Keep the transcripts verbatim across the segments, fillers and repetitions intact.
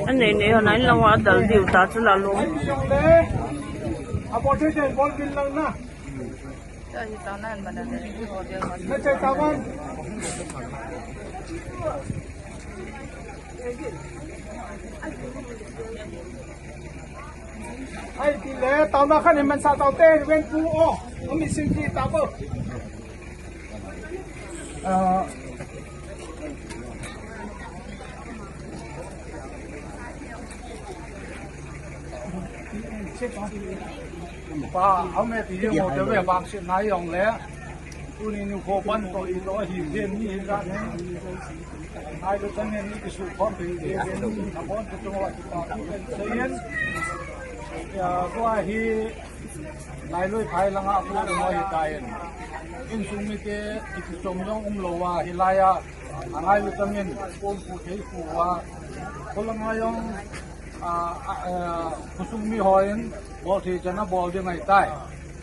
Anei nei hon a inlang uva adal diu ta chu la lung. Ai, ti le, tao na khan man sa tao te, ven pu o. Umi sing ti ta bo. Ah. Pa, home ti jeng o te ve bang se nai jong le. Tuni nikho pan toh itoh hi jen ni hi ka ne. Nai lo tan ni kisu khom pe jen ni na kon te tong wa ta. Seien. Ya, ko hi Lailoi phai langa pu mo hi ta in. Insung mite kichom jong umlou a hilai a. Angai lu tamin, kum pu thei pu a. Khulanga jong, a, a, a, khosung mi hon, bol thei chan a bol ding ahi tai.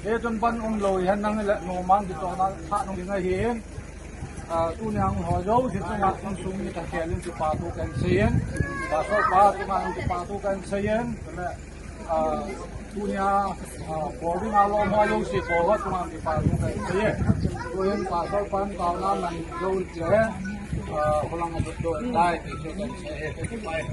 Hichun pan umlou hi hen nang le numan kitohna tha nung ding ahi in. A, tuni a hung ho jouse chunga insung mi kakhel in kipathu kahin sei in. Pastor pa chunga hung kipathu kahin sei in. A, tuni a, a, bol ding a lom ho jouse bol ho chunga kipathu kahin sei in. Tuin Pastor pan taona man jouse, a, khulanga dot dot tai, ti chu kahin sei in.